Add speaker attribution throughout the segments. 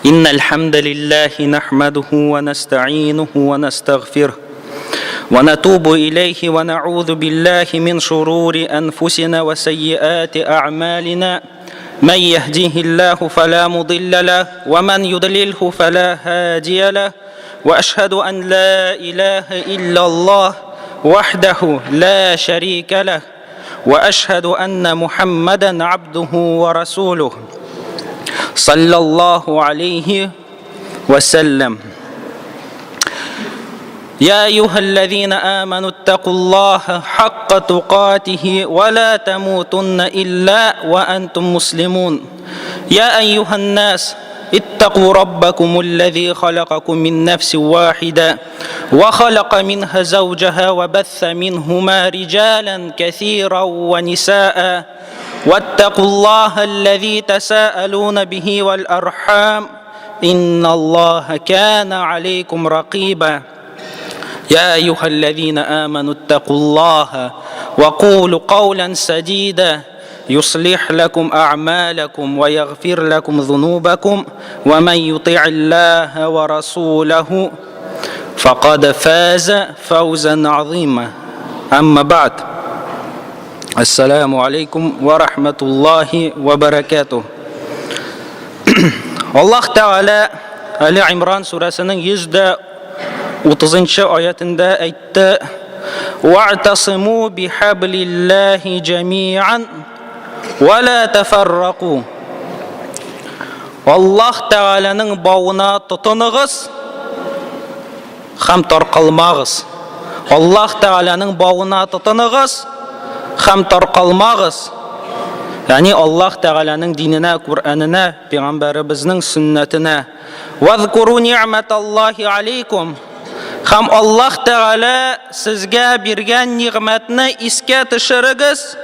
Speaker 1: إن الحمد لله نحمده ونستعينه ونستغفره ونتوب إليه ونعوذ بالله من شرور أنفسنا وسيئات أعمالنا من يهديه الله فلا مضل له ومن يضلله فلا هادي له وأشهد أن لا إله إلا الله وحده لا شريك له وأشهد أن محمدا عبده ورسوله صلى الله عليه وسلم يا أيها الذين آمنوا اتقوا الله حق تقاته ولا تموتن إلا وأنتم مسلمون يا أيها الناس اتقوا ربكم الذي خلقكم من نفس واحدة وخلق منها زوجها وبث منهما رجالا كثيرا ونساء واتقوا الله الذي تساءلون به والأرحام إن الله كان عليكم رقيبا يا أيها الذين آمنوا اتقوا الله وقولوا قولا سديدا يصلح لكم أعمالكم ويغفر لكم ذنوبكم ومن يطع الله ورسوله فقد فاز فوزا عظيما أما بعد السلام عليكم ورحمة الله وبركاته Аллаһ Тәгалә Али Имран сүрәсенең 130 аятендә әйтте: "Вa'тасиму бихаблиллаһи җәмиан ва ла тафарраку." Аллаһ Тәгаләнең бавына тотыныгыз һәм таркалмагыз. Аллаһ Тәгаләнең бавына тотыныгыз һәм таркалмагыз. Ягъни Аллаһ Тәгаләнең диненә, Коръәненә, пәйгамбәребезнең сөннәтенә. Вазкуру ни'маталлаһи алейкум. Һәм Аллаһ Тәгалә сезгә биргән нигъмәтне искә төшерегез.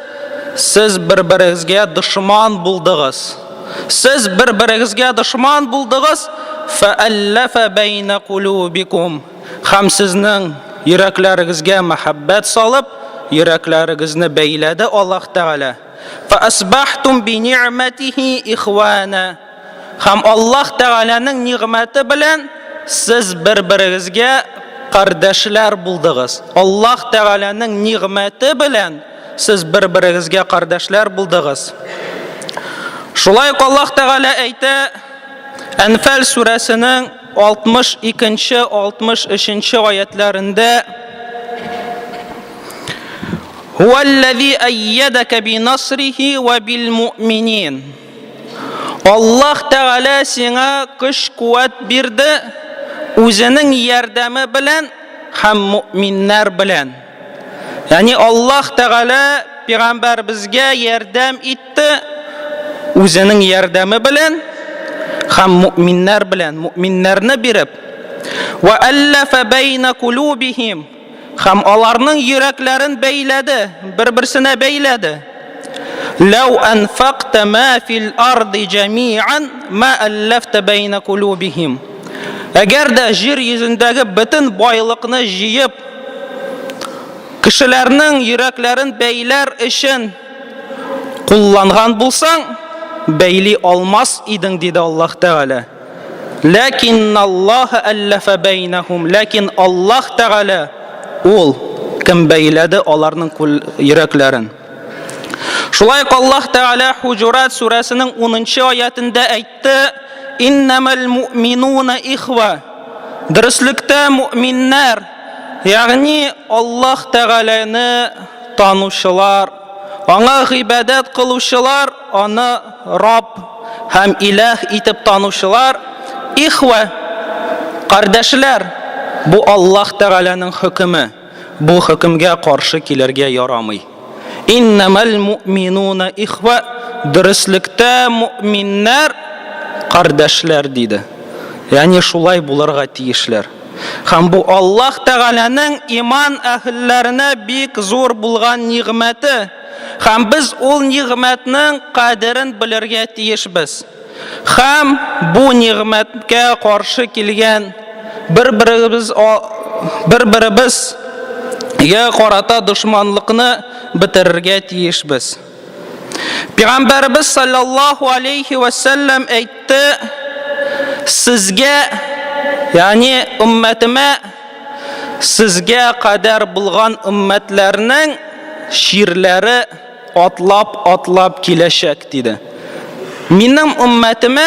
Speaker 1: Сез бер-берегезгә дошман булдыгыз. Сез бер-берегезгә дошман булдыгыз, фәәлләфә бәйнә кулубикум. Һәм сезнең йөрәкләрегезгә мәхәббәт салып, йөрәкләрегезне бәйләде Аллаһ Тәгалә. Фәасбахтум би ни'мәтихи ихвана. Һәм Аллаһ Тәгаләнең нигъмәте белән сез бер-берегезгә кардәшләр булдыгыз. Аллаһ Тәгаләнең нигъмәте белән Сез бер-берегезгә кардәшләр булдыгыз. Шулай ук Аллаһ Тәгалә әйтә, Әнфәл сүрәсенең 62-63 аятларында Хуаллази айядака бинасрихи ва билмуъминин. Аллаһ Тәгалә сиңа көч-куәт бирде үзенең ярдәме белән һәм муъминнәр белән. Ягъни Аллаһ Тәгалә пәйгамбәребезгә ярдәм итте үзенең ярдәме белән һәм мөэминнәр белән, мөэминнәрне биреп. Ва аллафа байна кулубихим һәм аларның йөрәкләрен бәйләде, бер-берсенә бәйләде. Ләү анфакта ма фил арди җәмиан ма аллафта байна кулубихим. Әгәр дә җир йөзендәге бөтен байлыкны җыеп, Кешеләрнең йөрәкләрен бәйләр өчен кулланган булсаң, бәйли алмас идең, диде Аллаһ Тәгалә. Ләкин Аллаһ әлләфә бәйнәһум, ләкин Аллаһ Тәгалә ул кем бәйләде аларның йөрәкләрен. Шулай ук Аллаһ Тәгалә Хуҗурат сүрәсенең 10 аятендә әйтте: "Иннәмәл муъминуна ихва". Дөреслектә муъминнәр, ягъни Аллаһ Тәгаләне танучылар, аңа гыйбадәт кылучылар, аны Рабб һәм Иләһ итеп танучылар, ихва, кардәшләр, бу Аллаһ Тәгаләнең хөкеме. Бу хөкемгә каршы килергә ярамый. Иннәмәл муъминуна ихва, дөреслектә муъминнәр кардәшләр диде. Ягъни шулай булырга тиешләр. Һәм бу Аллаһ Тәгаләнең иман әһелләренә бик зур булган нигъмәте. Һәм без ул нигъмәтнең кадерен белергә тиешбез. Һәм бу нигъмәткә каршы килгән бер-беребез бер-беребезгә карата дошманлыкны бетерергә тиешбез. Пәйгамбәребез саллаллаһу алейхи ва сәлләм әйтте: сезгә, ягъни өммәтемә сезгә кадәр булган өммәтләрнең чирләре атлап-атлап киләчәк, диде. Минем өммәтемә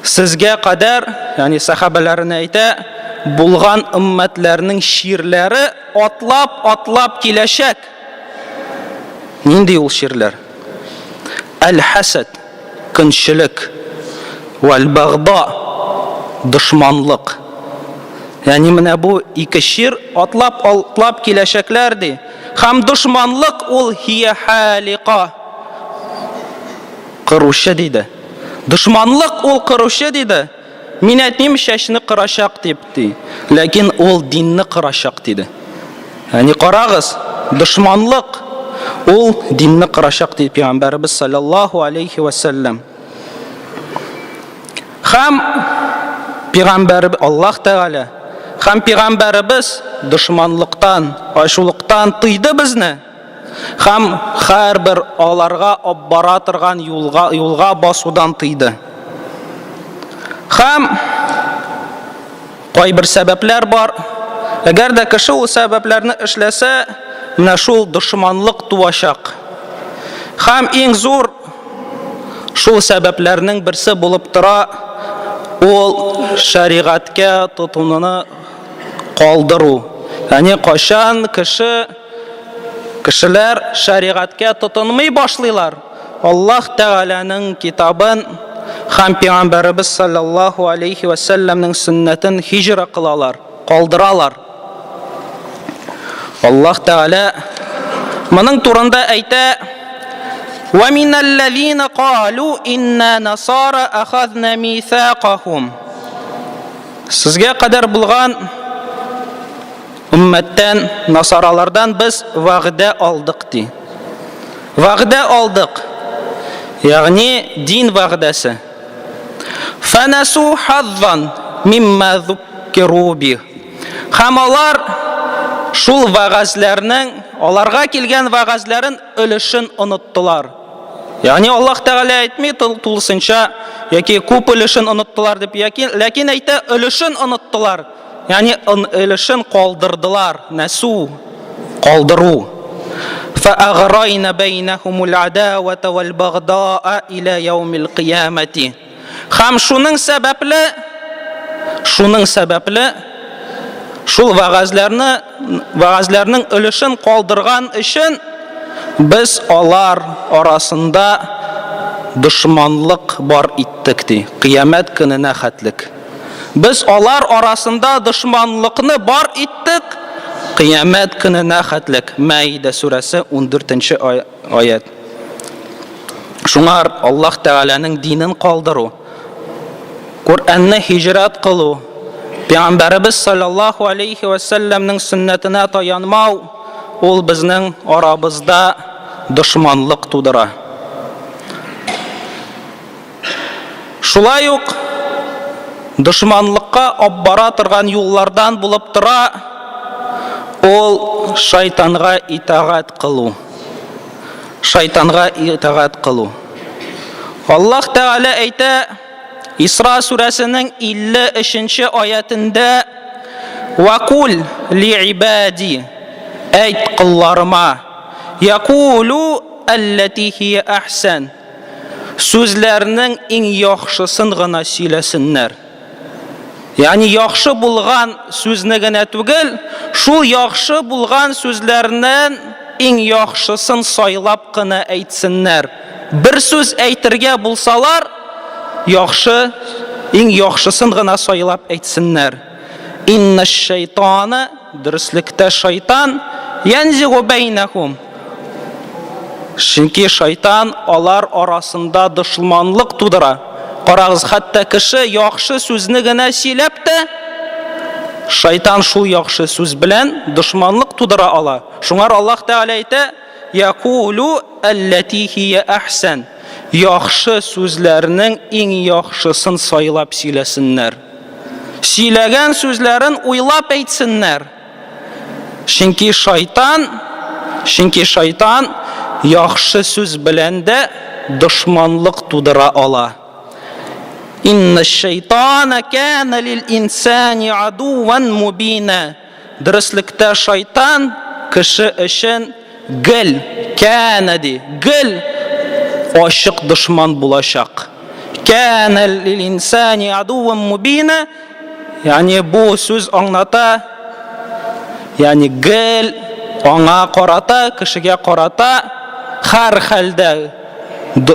Speaker 1: сезгә кадәр, ягъни сахабәләренә әйтә, булган өммәтләрнең чирләре атлап-атлап киләчәк. Нинди ул чирләр? Әл-хәсәд, көнчелек, вәл-багда, дошманлык. Ягъни менә бу ике чир атлап-атлап киләчәкләр ди. Һәм дошманлык ул һия халика. Кыручы диде. Дошманлык ул кыручы диде. Мин әйтмим чәчне кырачак дип ди. Ләкин ул динне кырачак диде. Ягъни карагыз, дошманлык ул динне кырачак диде пәйгамбәребез саллаллаһу алейхи ва сәлләм. Һәм пәйгамбәр Аллаһ Тәгалә һәм пәйгамбәребез дошманлыктан, ачулыктан тыйды безне. Һәм һәрбер аларга бара торган юлга, юлга басудан тыйды. Һәм кайбер сәбәпләр бар. Әгәр дә кеше ул сәбәпләрне эшләсә, менә шул дошманлык туачак. Һәм иң зур шул сәбәпләрнең берсе булып тора, ул шәригатькә тотынуны калдыру. Ягъни кайчан кеше Кешеләр шәригатькә тотынмый башлыйлар. Аллаһ Тәгаләнең китабын һәм Пәйгамбәребез саллаллаһу алейхи ва сәлләмнең сөннәтен һиҗра кылалар, калдыралар. Аллаһ Тәгалә моның турында әйтә: "Ва минәлләзина калу инна насара ахазна мисакахум." Сезгә кадәр булган Өммәттән, насаралардан без вәгъдә алдык, ди. Вәгъдә алдык. Ягъни дин вәгъдәсе. Фанасу хаззан мимма зуккиру бих. Һәм алар шул вәгазьләрнең, аларга килгән вәгазьләрен өлешен оныттылар. Ягъни Аллаһ Тәгалә әйтми тулысынча яки күп өлешен оныттылар дип, яки ләкин әйтә өлешен оныттылар. Ягъни өлешен калдырдылар. Нәсу калдыру. Фәаграйна бәйнәһумул адавата вал багдаа иля яумил кыямати. Һәм шуның сәбәпле шуның сәбәпле шул вәгазьләрне вәгазьләрнең өлешен калдырган өчен без алар арасында дошманлык бар иттек ди. Кыямәт көненә хәтлек. Без алар арасында дошманлыкны бар иттек кыямәт көненә хәтлек. Мәидә сүрәсе 14 нче аять. Шуңар Аллаһ Тәгаләнең динен калдыру, Коръәнне һиҗрәт кылу, Пәйгамбәребез саллаллаһу алейхи ва сәлләмнең сөннәтенә таянмау ул безнең арабызда дошманлык тудыра. Шулай ук дошманлыкка алып бара торган юллардан булып тора ул шайтанга итагать кылу. Шайтанга итагать кылу. Аллаһ Тәгалә әйтә Исра сүрәсенең 53 аятендә Вакул ли ибади әйт колларыма якулу аллати хия ахсан Сүзләрнең иң яхшысын гына сөйләсеннәр. Ягъни яхшы булган сүзне генә түгел, шул яхшы булган сүзләрнең иң яхшысын сайлап кына әйтсеннәр. Бер сүз әйтергә булсалар, яхшы, иң яхшысын гына сайлап әйтсеннәр. Инна шайтана, дөреслектә шайтан, янзигу бәйнәхум. Чөнки шайтан алар арасында дошманлык тудыра. Карагыз, хәтта кеше яхшы сүзне генә сөйләп тә, шайтан шул яхшы сүз белән дошманлык тудыра ала. Шуңар Аллаһ Тәгалә әйтә, Якулу аллати хия әхсән. Яхшы сүзләрнең иң яхшысын сайлап сөйләсеннәр. Сөйләгән сүзләрен уйлап әйтсеннәр. Чөнки шайтан, чөнки шайтан яхшы сүз белән дә дошманлык тудыра ала. Инна шайтана кана лил инсани адуван мубина. Дөреслектә шайтан кеше өчен гел кәнә ди, гел ачык дошман булачак. Кәнә лил инсани адуван мубина. Ягъни бу сүз аңлата, ягъни гел аңа карата, кешегә карата һәр хәлдә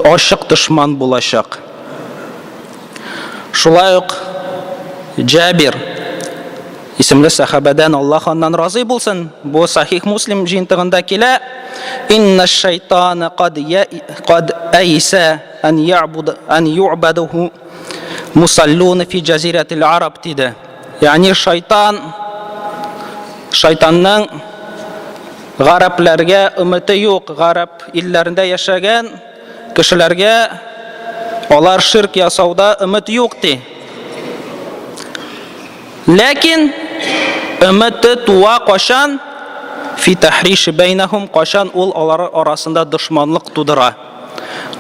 Speaker 1: ачык дошман булачак. Шулай ук Җабир исемле сәхабәдән, Аллаһ аннан разый булсын, бу Сахих Муслим җыентыгында килә: "Инна шайтана кад я кад әйсә ан ябуд ан юбадуху мусаллуна фи җазиратил араб" диде. Ягъни шайтан шайтанның гарәпләргә өмете юк, гарәп илләрендә яшәгән Кешеләргә алар ширк ясауда өмет юк ди. Ләкин өмете туа кашан? Фи тахриш бәйнәһум, кашан ул алар арасында дошманлык тудыра.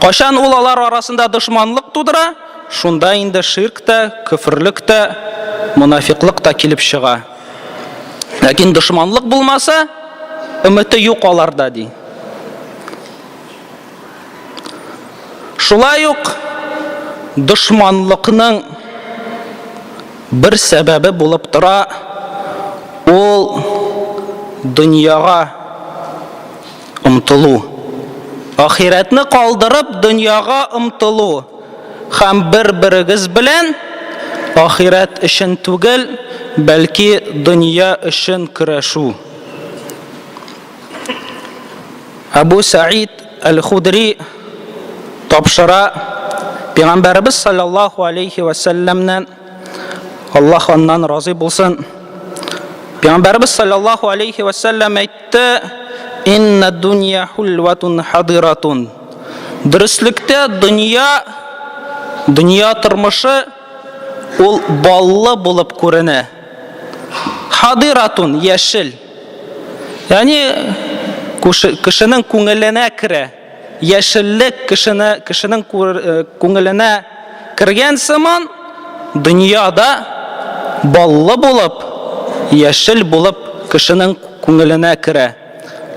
Speaker 1: Кашан ул алар арасында дошманлык тудыра, шунда инде ширк тә, көферлек тә, монафиклык та килеп чыга. Ләкин дошманлык булмаса, өмете юк аларда ди. Шулай ук дошманлыкның бер сәбәбе булып тора, ул дөньяга омтылу. Ахирәтне калдырып дөньяга омтылу һәм бер-берегез белән ахирәт өчен түгел, бәлки дөнья өчен көрәшү. Әбу Саид Әл-Худри тапшыра, Пәйгамбәребез саллаллаху алейхи ва сәлләмнән, Аллаһ аннан разый булсын. Пәйгамбәребез саллаллаху алейхи ва сәлләм әйтте: "Инна дунья хулватун хадиратун." Дөреслектә дөнья, дөнья тормышы ул баллы булып күренә. Хадиратун яшел. Ягъни кешенең күңеленә керә. Яшеллек кешене кешенең э, күңеленә кергән сыман дөньяда баллы булып, яшел булып кешенең күңеленә керә.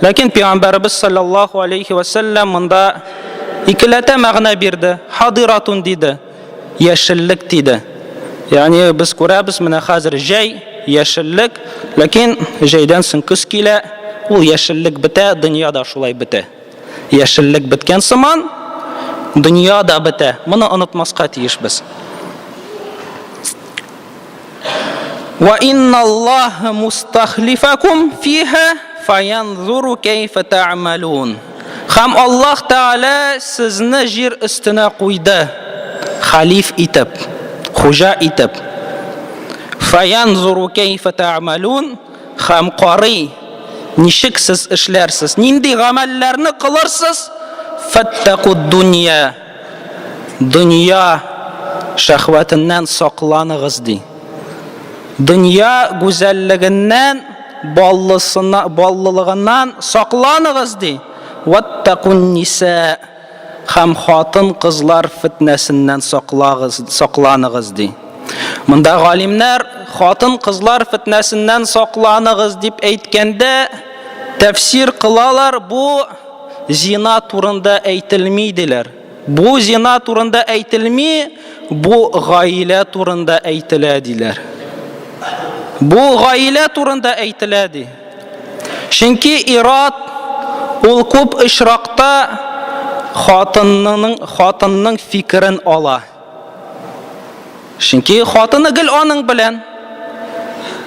Speaker 1: Ләкин пәйгамбәребез саллаллаху алейхи ва сәлләм монда икеләтә мәгънә бирде. Хадиратун диде. Яшеллек диде. Ягъни без күрәбез, менә хәзер җәй, яшеллек, ләкин җәйдән соң көз килә, ул яшеллек бетә, дөнья да шулай бетә. Яшеллек беткән сыман, дөнья да бетә. Моны онытмаска тиешбез. Ва инналлаһа мустахлифакум фиха фаянзуру кайфа та'малун. Һәм Аллаһ Тәгалә сезне җир өстенә куйды, халиф итеп, хуҗа итеп. Фаянзуру кайфа та'малун һәм карый, ничек сез эшләрсез, нинди гамәлләрне кылырсыз? Фаттакуд дунья. Дөнья шәһвәтеннән сакланыгыз, ди. Дөнья гүзәллегеннән, баллысына, баллылыгыннан сакланыгыз, ди. Ваттакун ниса һәм хатын-кызлар фитнәсеннән саклагыз, сакланыгыз, ди. Монда галимнәр хатын-кызлар фитнәсеннән сакланыгыз дип әйткәндә тәфсир кылалар, бу зина турында әйтелми диләр. Бу зина турында әйтелми, бу гаилә турында әйтелә диләр. Бу гаилә турында әйтелә ди. Чөнки ират ул күп очракта хатынның хатынның фикерен ала. Чөнки хатыны гел аның белән.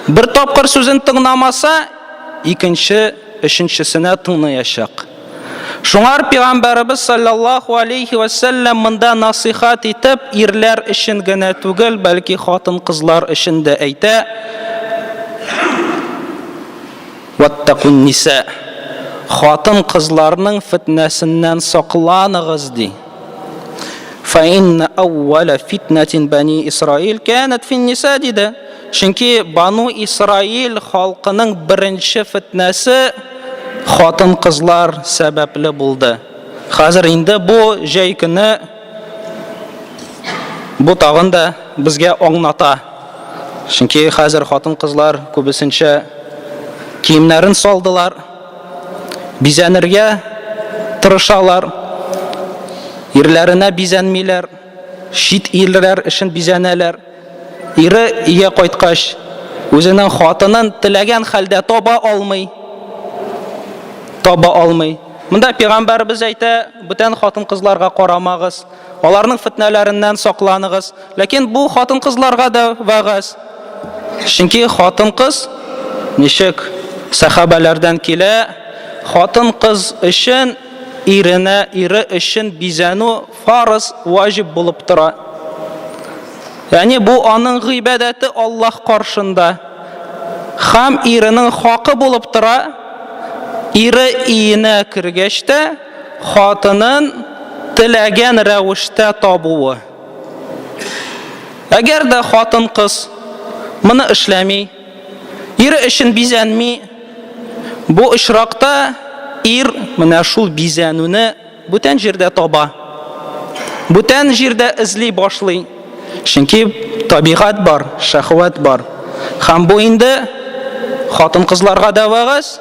Speaker 1: Бер тапкыр сүзен тыңламаса, икенче, өченчесенә тыңлаячак. Шуңар пәйгамбәребез саллаллаху алейхи ва сәлләм монда насыйхат итеп, ирләр өчен генә түгел, бәлки хатын-кызлар өчен дә әйтә. Ваттакун ниса. Хатын-кызларның фитнәсеннән сакланыгыз ди. Фа инна әүвәлә фитнәтин бани Исраил кәнәт фин ниса диде. Чөнки Бану Исраил халкының беренче фитнәсе хатын-кызлар сәбәпле булды. Хәзер инде бу җәй көне Бу тагын да безгә аңлата. Чөнки хәзер хатын-кызлар күбесенчә киемнәрен салдылар, бизәнергә тырышалар, ирләренә бизәнмиләр, чит ирләр өчен бизәнәләр. Ире өйгә кайткач, үзенең хатынын теләгән хәлдә таба алмый. Таба алмый. Монда пәйгамбәребез әйтә, бүтән хатын-кызларга карамагыз, аларның фетнәләреннән сакланыгыз. Ләкин бу хатын-кызларга да вәгазь. Чөнки хатын-кыз ничек сәхабәләрдән килә, хатын-кыз өчен иренә, ире өчен бизәнү фарыз, ваҗиб булып тора. Ягъни бу аның гыйбадәте Аллаһ каршында. Хәм иренең хакы булып тора. Ире иенә кергәч тә хатынын теләгән рәвештә табуы. Әгәр дә хатын-кыз моны эшләми, ире өчен бизәнми, бу очракта ир менә шул бизәнүне Бүтән җирдә таба. Бүтән җирдә эзли башлый. Чөнки табигать бар, шәһвәт бар. Һәм бу инде хатын-кызларга да вәгазь.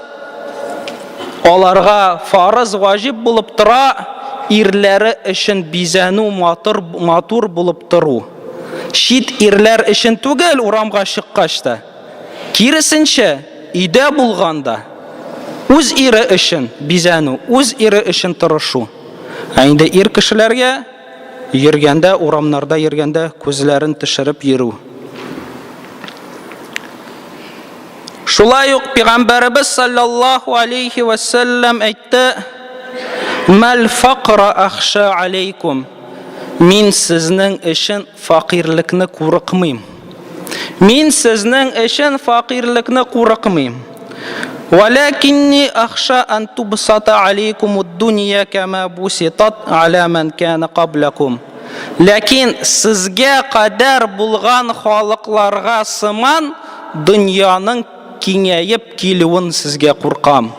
Speaker 1: Аларга фарыз ваҗиб булып тора, ирләре өчен бизәнү, матур, матур булып тору. Чит ирләр өчен түгел, урамга чыккач та. Киресенчә, өйдә булганда, үз ире өчен бизәнү, үз ире өчен тырышу. Ә инде ир кешеләргә йөргәндә, урамнарда йөргәндә күзләрен төшереп йөрү. Шулай ук пәйгамбәребез саллаллаһу алейхи ва саллям әйтте: "Мәл факра ахша алейкум". Мин сезнең өчен факирлекне курыкмыйм. Мин сезнең өчен факирлекне курыкмыйм. Валякинни ахша ан тубсата алейкум ад-дунья кама буситат аля ман кана каблакум. Ләкин сезгә кадәр булган халыкларга сыман дөньяның киңәеп килүен сезгә куркам.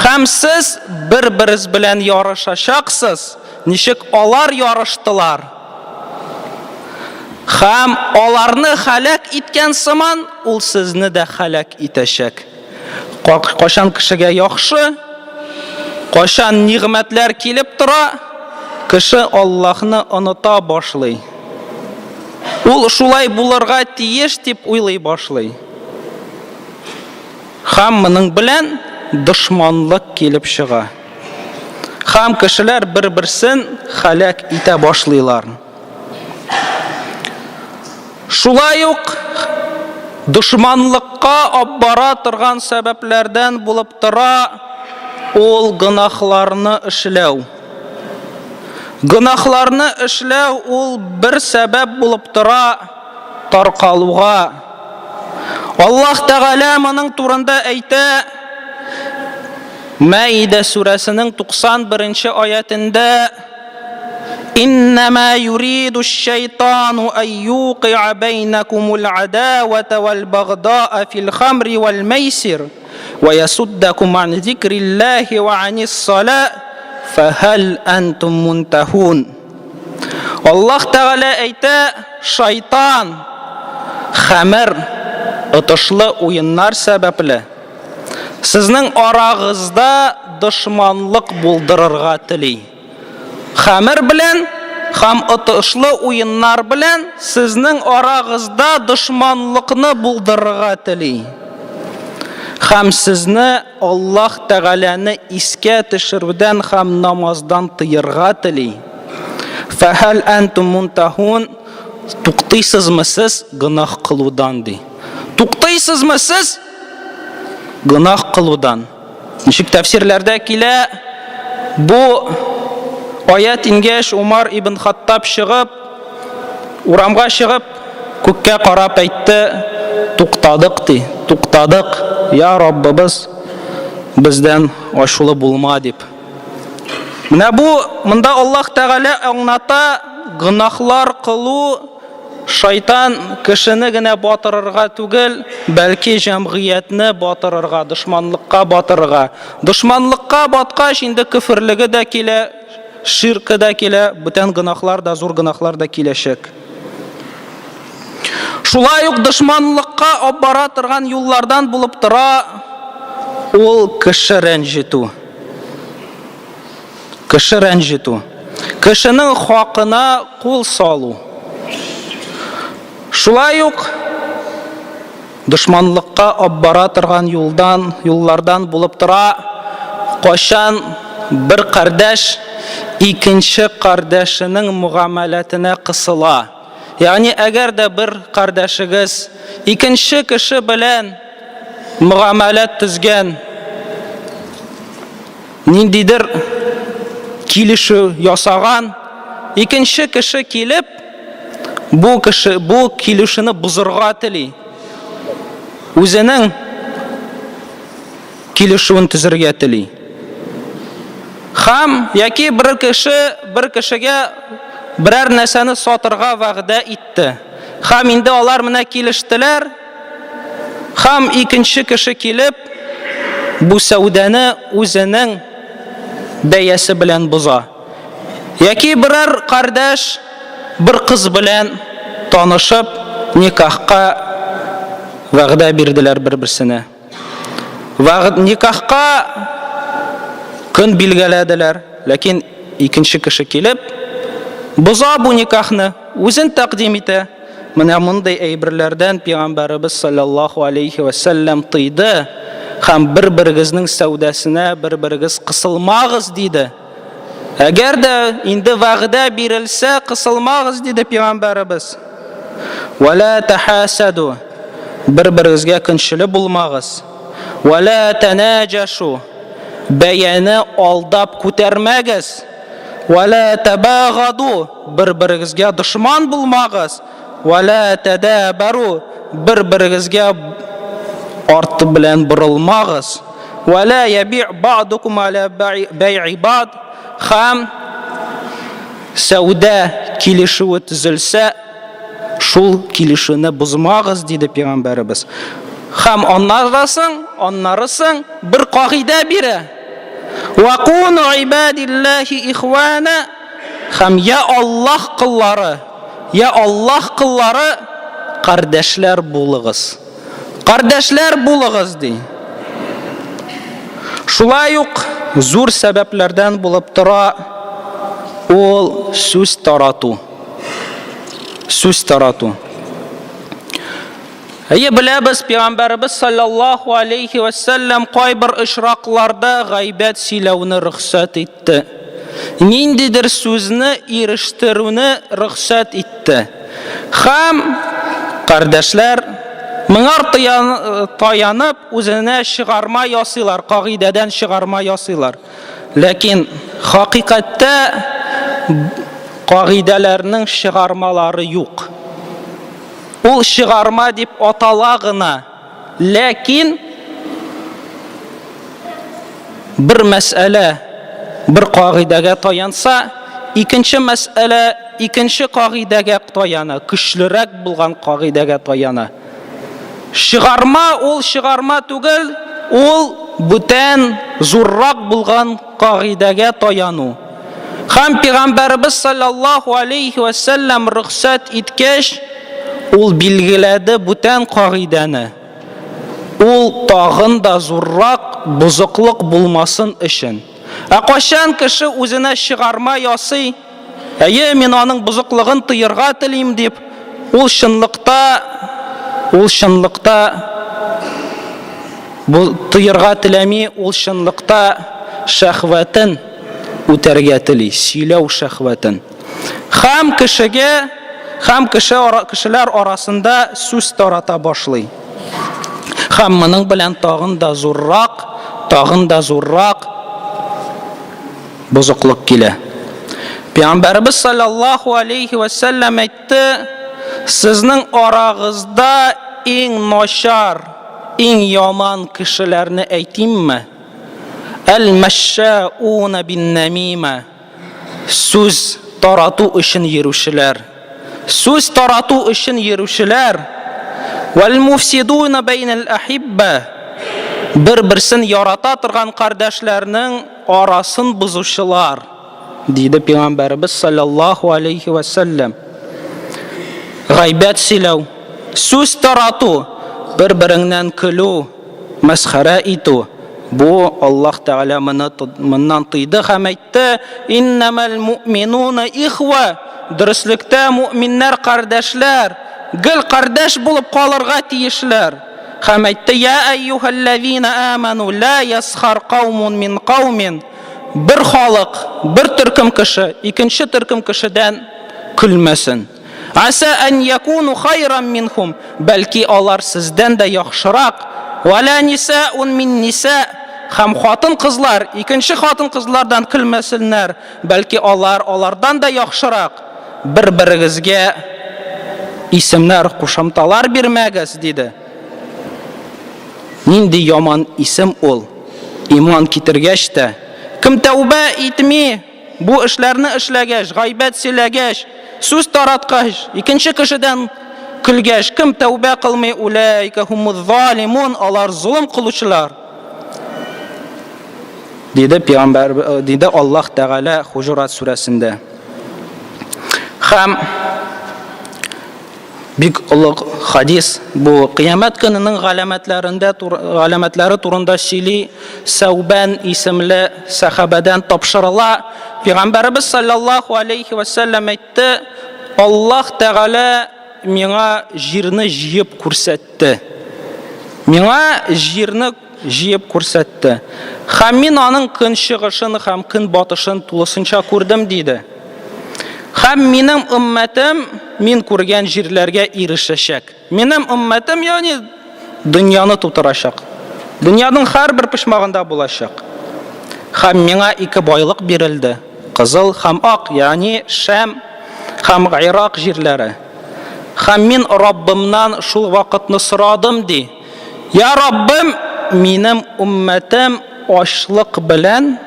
Speaker 1: Һәм сез бер-берегез белән ярышачаксыз, ничек алар ярыштылар. Һәм аларны һәлак иткән сыман, ул сезне дә һәлак итәчәк. Кайчан кешегә яхшы, кайчан нигъмәтләр килеп тора, кеше Аллаһны оныта башлый. Ул шулай булырга тиеш дип уйлый башлый. Һәм моның белән дошманлык килеп чыга. Һәм кешеләр бер-берсен һәлак итә башлыйлар. Шулай ук дошманлыкка алып бара торган сәбәпләрдән булып тора ул гөнаһларны эшләү. Гөнаһларны эшләү ул бер сәбәп булып тора таркалуга. Аллаһ Тәгалә моның турында әйтә. Мәидә сүрәсенең 91 аятендә Иннама юриду шайтану ан юқи'a бәйнәкумул адавата вал багда'a фил хамри вал мәйсир ва ясуддакум ан зикриллахи ва анис сала фахал антум мунтахун. Аллаһ Тәгалә әйтә, шайтан хәмер отышлы уеннар сәбәпле Сезнең арагызда дошманлык булдырырга тели. Хәмер белән һәм отышлы уеннар белән сезнең арагызда дошманлыкны булдырырга тели. Һәм сезне Аллаһ Тәгаләне искә төшерүдән һәм намаздан тыерга тели. Фәһәл әнтум мунтахун туктыйсызмы сез гөнаһ кылудан ди. Туктыйсызмы сез гөнаһ кылудан? Ничек тәфсирләрдә килә, бу аят ингәч, Умар ибн Хаттаб чыгып, урамга чыгып, күккә карап әйтте, туктадык ди, туктадык, я Раббыбыз, бездән ачулы булма дип. Менә бу монда Аллаһ Тәгалә аңлата, гөнаһлар кылу Шайтан кешене генә батырырга түгел, бәлки җәмгыятьне батырырга, дошманлыкка батырырга. Дошманлыкка баткач, инде көферлеге дә килә, ширкы да килә, бүтән гөнаһлар да, зур гөнаһлар да киләчәк. Шулай ук дошманлыкка алып бара торган юллардан булып тора ул кеше рәнҗетү. Кеше рәнҗетү. Кешенең хакына кул салу. Шулай ук дошманлыкка алып бара торган юлдан, юллардан булып тора, кайчан бер кардәш икенче кардәшенең мөгамәләтенә кысыла. Ягъни әгәр дә бер кардәшегез икенче кеше белән мөгамәләт төзгән, ниндидер килешү ясаган, икенче кеше килеп, бу кеше бу килешүне бозырга тели. Үзенең килешүен төзергә тели. Хам яки бер кеше бер кешегә берәр нәрсәне сатырга вәгъдә итте. Хам инде алар менә килештеләр. Хам икенче кеше килеп бу сәүдәне үзенең бәясе белән боза. Яки берәр кардәш бер кыз белән танышып никахка вәгъдә бирделәр бер-берсенә. Вәгъд никахка көн билгеләделәр, ләкин икенче кеше килеп боза бу никахны, үзен тәкъдим итә. Менә мондый әйберләрдән пәйгамбәребез саллаллаһу алейхи ва сәлләм тыйды һәм бер-берегезнең сәүдәсенә бер-берегез кысылмагыз диде. Әгәр дә инде вәгъдә бирелсә, кысылмагыз, диде пәйгамбәребез. Вәлә тәхәсәду. Бер-берегезгә көнчеле булмагыз. Вәлә тәнәҗәшу. Бәяне алдап күтәрмәгез. Вәлә тәбәгаду. Бер-берегезгә дошман булмагыз. Вәлә тәдәбәру, бер-берегезгә арты белән борылмагыз. Вәлә яби бa'дукум аля бәй'i бa'д, хәм сәүдә килешүе төзелсә, шул килешүне бозмагыз, диде пәйгамбәребез. Хәм аннары соң, аннары соң бер кагыйдә бирә. Ва куну ибадиллахи ихвана, хәм я Аллаһ коллары, Я Аллаһ коллары, кардәшләр булыгыз. Кардәшләр булыгыз, ди. Шулай ук зур сәбәпләрдән булып тора ул сүз тарату. Сүз тарату. Әйе, беләбез, пәйгамбәребез саллаллаһу алейхи ва сәлләм кайбер очракларда гайбәт сөйләүне рөхсәт итте. Ниндидер сүзне ирештерүне рөхсәт итте. Хәм кардәшләр моңар таянып үзенә чыгарма ясыйлар, кагыйдәдән чыгарма ясыйлар. Ләкин хакыйкатьтә кагыйдәләрнең чыгармалары юк. Ул чыгарма дип атала гына, ләкин бер мәсьәлә бер кагыйдәгә таянса, икенче мәсьәлә икенче кагыйдәгә таяна, көчлерәк булган кагыйдәгә таяна. Чыгарма ул чыгарма түгел, ул бүтән зуррак булган кагыйдәгә таяну. Һәм пәйгамбәребез саллаллаһу алейхи ва сәлләм рөхсәт иткәч, ул билгеләде бүтән кагыйдәне. Ул тагын да зуррак бозыклык булмасын өчен. Ә кайчан кеше үзенә чыгарма ясый, әйе, мин аның бозыклыгын тыерга телим дип, ул чынлыкта, ул чынлыкта бу тыерга теләми, ул чынлыкта шәһвәтен үтәргә тели, сөйләү шәһвәтен. Хәм кешегә, хәм кеше ара, кешеләр арасында сүз тарата башлый. Хәм моның белән тагын да зуррак, тагын да зуррак бозыклык килә. Пәйгамбәребез саллаллаху алейхи ва сәлләм әйтте, сезнең арагызда иң начар, иң яман кешеләрне әйтимме? Әл-мәшшәуна бин-нәмимә. Сүз тарату өчен йөрүчеләр. Сүз тарату өчен йөрүчеләр. Вәл-муфсидуна бәйнәл әхиббә. Бер-берсен ярата торган кардәшләрнең арасын бозучылар. диде пәйгамбәребез саллаллаһу алейхи ва сәлләм. Гайбәт сөйләү, сүз тарату, бер-береңнән көлү, мәсхәрә итү, бу Аллаһ Тәгалә моны моннан тыйды һәм әйтте, Иннәмәл муъминуна ихва, дөреслектә муъминнәр кардәшләр, гел кардәш булып калырга тиешләр. Һәм әйтте, Я әйюһәлләзина аману ла ясхар каумун мин каумин. Бер халык, бер төркем кеше икенче төркем кешедән көлмәсен. Аса ан якуну хайран минхум, бәлки алар сездән дә яхшырак. Вала нисаун мин ниса, һәм хатын-кызлар икенче хатын-кызлардан көлмәсеннәр, бәлки алар алардан да яхшырак. Бер-берегезгә исемнәр, кушымталар бирмәгез, диде. Нинди яман исем ул? Иман китергәч тә, кем тәүбә итми, бу эшләрне эшләгәч, гайбәт сөйләгәч, сүз тараткач, икенче кешедән көлгәч, кем тәүбә кылмый, уләйкә хумуз залимун, алар золым кылучылар. Диде пәйгамбәр, э, диде Аллаһ Тәгалә Хуҗурат сүрәсендә. Һәм бик олуг хадис бу кыямәт көненең галәмәтләрендә галәмәтләре турында сөйли Сәүбән исемле сәхабәдән тапшырыла. Пәйгамбәребез саллаллаһу алейхи ва сәлләм әйтте: Аллаһ Тәгалә миңа җирне җыеп күрсәтте. Миңа җирне җыеп күрсәтте. Һәм мин аның көнчыгышын һәм көнбатышын тулысынча күрдем, диде. Һәм минем өммәтем мин күргән җирләргә ирешәчәк. Минем өммәтем, ягъни дөньяны тутырачак. Дөньяның һәрбер почмагында булачак. Һәм миңа ике байлык бирелде. Кызыл һәм ак, ягъни Шәм һәм Гыйрак җирләре. Һәм мин Раббымнан шул вакытны сорадым, ди. Я Раббым, минем уммәтем ачлык белән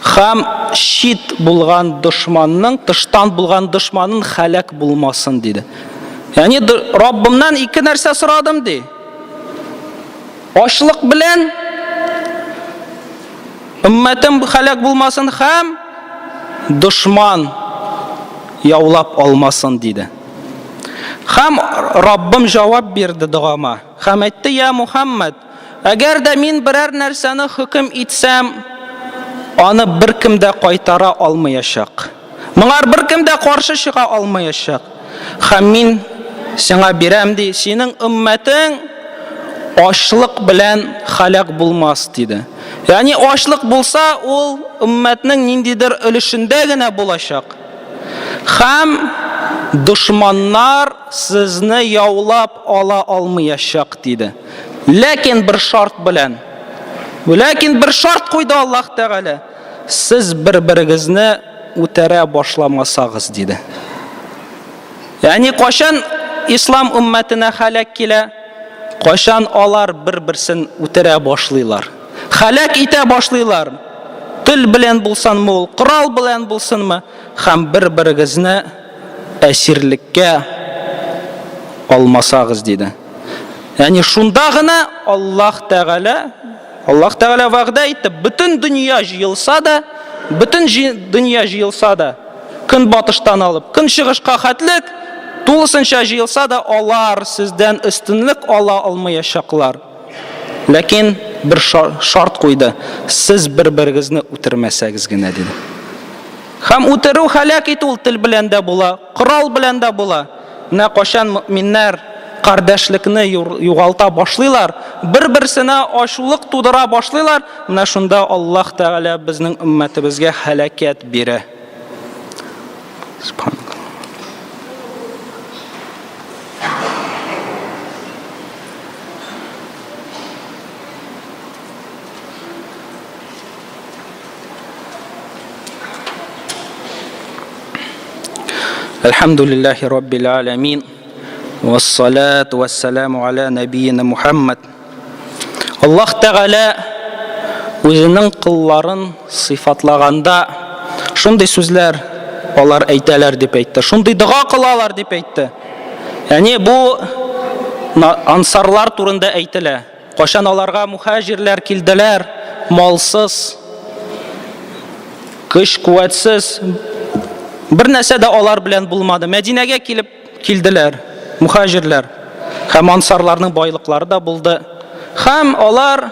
Speaker 1: һәм чит булган дошманның, тыштан булган дошманын хәләк булмасын, диде. Ягъни Раббымнан ике нәрсә сорадым, ди. Ачлык белән Өммәтем хәләк булмасын һәм дошман яулап алмасын, диде. Һәм Раббым җавап бирде догама. Һәм әйтте, я Мухаммад, әгәр дә мин берәр нәрсәне хөкем итсәм, аны беркем дә кайтара алмаячак. Моңар беркем дә каршы чыга алмаячак. Һәм мин сиңа бирәм, ди, синең өммәтең ачлык белән халәк булмас, диде. Ягъни ачлык булса, ул өммәтнең ниндидер өлешендә генә булачак. Һәм дошманнар сезне яулап ала алмаячак, диде. Ләкин бер шарт белән. Ләкин бер шарт куйды Аллаһ Тәгалә. Сез бер-берегезне үтерә башламасагыз, диде. Ягъни кайчан ислам өммәтенә халәк килә? Кайчан алар бер-берсен үтерә башлыйлар? Халәк итә башлыйлар. Тел белән булсынмы ул, корал белән булсынмы, һәм бер-берегезне әсирлеккә алмасагыз, диде. Ягъни шунда гына Аллаһ Тәгалә Аллаһ Тәгалә вәгъдә итте, бөтен дөнья җыелса да, бөтен дөнья җыелса да, көнбатыштан алып, көнчыгышка хәтлек, тулысынча җыелса да, алар сездән өстенлек ала алмаячаклар. Ләкин бер шарт куйды, сез бер-берегезне үтермәсәгез генә, диде. Һәм үтерү һәлак итү ул тел белән дә була, корал белән дә була. Менә кайчан мөэминнәр кардәшлекне югалта башлыйлар, бер-берсенә ачулык тудыра башлыйлар, менә шунда Аллаһ Тәгалә безнең өммәтебезгә һәлакәт бирә. Әлхәмдүлилләһи раббил аләмин. Вассалату вассаламу аля нәбиена Мухаммад. Аллаһ Тәгалә үзенең кылларын сыйфатлаганда шундый сүзләр алар әйтәләр дип әйтте. Шундый дога кылалар дип әйтте. Ягъни бу ансарлар турында әйтелә. Кайчан аларга мухаҗирләр килделәр, малсыз, Көч-куәтсез, бер нәрсә дә алар белән булмады. Мәдинәгә килеп килделәр мухаҗирләр. Һәм ансарларның байлыклары да булды. Һәм алар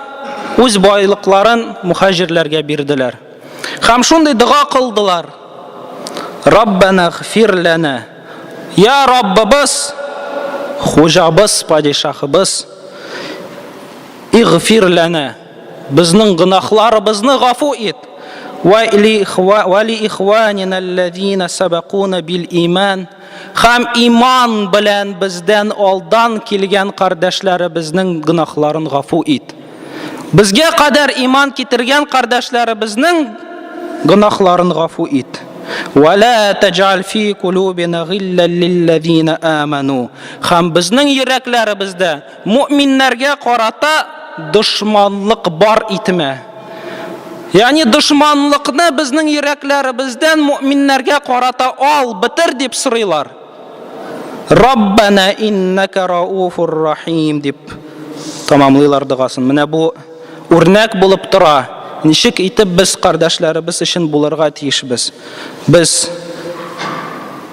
Speaker 1: үз байлыкларын мухаҗирләргә бирделәр. Һәм шундый дога кылдылар. Раббана гфир ләнә. Я Раббыбыз, Хуҗабыз, падишаһыбыз, игфир ләнә. Безнең гөнаһларыбызны гафу ит. Ва ли ихванина аллазина сабакуна бил иман. Һәм иман белән бездән алдан килгән кардәшләребезнең гөнаһларын гафу ит. Безгә кадәр иман китергән кардәшләребезнең гөнаһларын гафу ит. Ва ла таҗал фи кулубина гиллән лилләзина аману. Һәм безнең йөрәкләребездә мөэминнәргә карата дошманлык бар итмә. Ягъни дошманлыкны безнең йөрәкләребездән мөэминнәргә карата ал, бетер дип сорыйлар. Раббана иннәкә рауфур рахим дип тамамлыйлар догасын. Менә бу үрнәк булып тора. Ничек итеп без кардәшләребез өчен булырга тиешбез? Без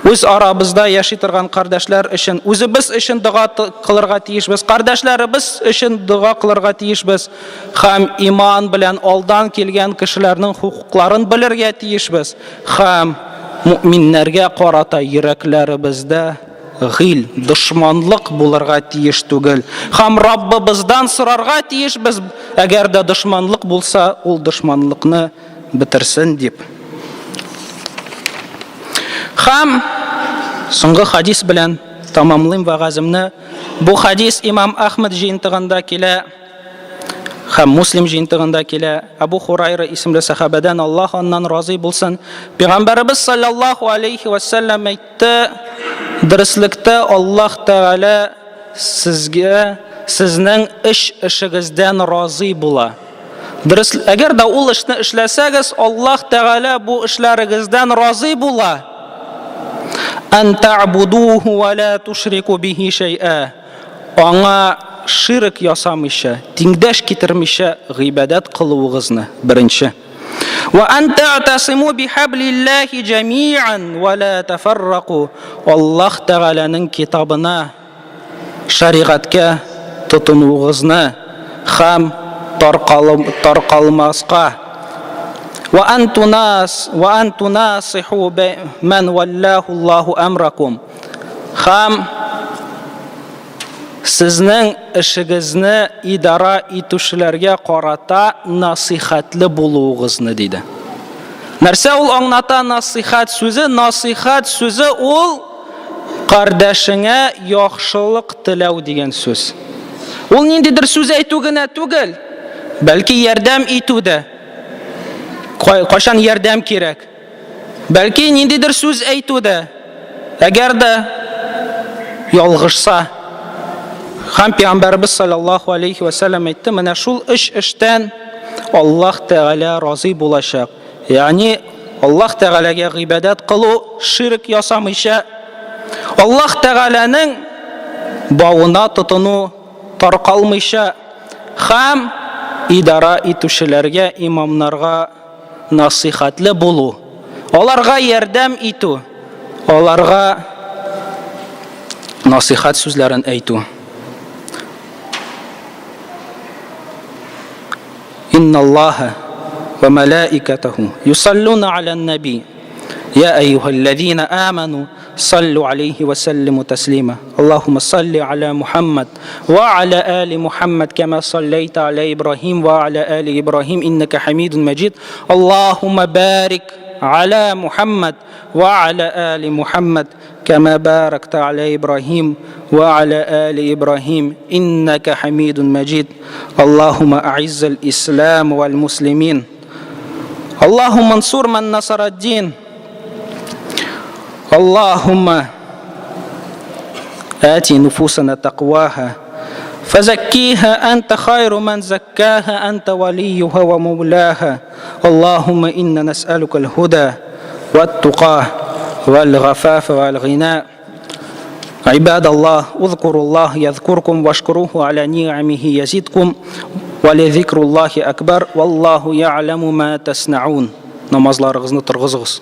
Speaker 1: үз арабызда яши торган кардәшләр өчен, үзебез өчен дога кылырга тиешбез, кардәшләребез өчен дога кылырга тиешбез һәм иман белән алдан килгән кешеләрнең хокукларын белергә тиешбез һәм мөэминнәргә карата йөрәкләребездә гыйл, дошманлык булырга тиеш түгел. Һәм Раббыбыздан сорарга тиешбез, әгәр дә дошманлык булса, ул дошманлыкны бетерсен дип. Хам соңгы хадис белән тамамлыйм вәгаземне. Бу хадис имам Ахмад җыентыгында килә һәм Муслим җыентыгында килә. Абу Хурайра исемле сәхабәдән, Аллаһ аннан разый булсын. Пәйгамбәребез саллаллаһу алейхи ва саллям әйтте: "Дөреслектә Аллаһ Тәгалә сезгә сезнең эш эшегездән разый була." Дөрес, әгәр дә ул эшне эшләсәгез, Аллаһ Тәгалә бу эшләрегездән разый була. Ан та'будуху ва ла тушрику бихи шәй'a. Аңа ширк ясамыйча, тиңдәш китермичә гыйбадәт кылуыгызны беренче. Ва ан та'тасиму бихаблиллахи җәми'ан ва ла тафарраку. Аллаһ Тәгаләнең китабына шәригатькә тотынуыгызны һәм таркалмаска. Ва ан тунас ва ан тунасиху ман валлаху Аллаху амракум. Һәм сезнең эшегезне идара итүчеләргә карата насыйхәтле булуыгызны диде. Нәрсә ул аңлата насыйхәт сүзе? Насыйхәт сүзе ул Кардәшеңә яхшылык теләү дигән сүз. Ул ниндидер сүз әйтү генә түгел, бәлки ярдәм итү дә. Кайчан ярдәм кирәк? Бәлки ниндидер сүз әйтү дә. Әгәр дә ялгышса, һәм Пәйгамбәребез саллаллаһу алейхи ва сәлләм әйтте, менә шул өч эштән Аллаһ Тәгалә разый булачак. Ягъни Аллаһ Тәгаләгә гыйбадәт кылу, ширк ясамыйча, Аллаһ Тәгаләнең бавына тотыну, таркалмыйча һәм идара итүчеләргә, имамнарга насыйхәтле булу, аларга ярдәм итү, аларга насыйхәт сүзләрен әйтү. Инналлаһа ва малаикатаху юсаллуна алян наби. Я әйюһәлләзина аману саллю алейхи ва саллиму таслима. Аллахумма салли аля Мухаммад ва аля али Мухаммад кама саллайта аля Ибрахим ва аля али Ибрахим иннака хамидун маджид. Аллахумма барик аля Мухаммад ва аля али Мухаммад كما باركت على إبراهيم وعلى آل إبراهيم إنك حميد مجيد اللهم أعز الإسلام والمسلمين اللهم انصر من نصر الدين اللهم آت نفوسنا تقواها فزكيها أنت خير من زكاها أنت وليها ومولاها اللهم إنا نسألك الهدى والتقى والغفاف والغناء عباد الله اذكروا الله يذكركم واشكروه على نعمه يزدكم ولذكر الله أكبر والله يعلم ما تصنعون. Намазларыгызны торгызыгыз.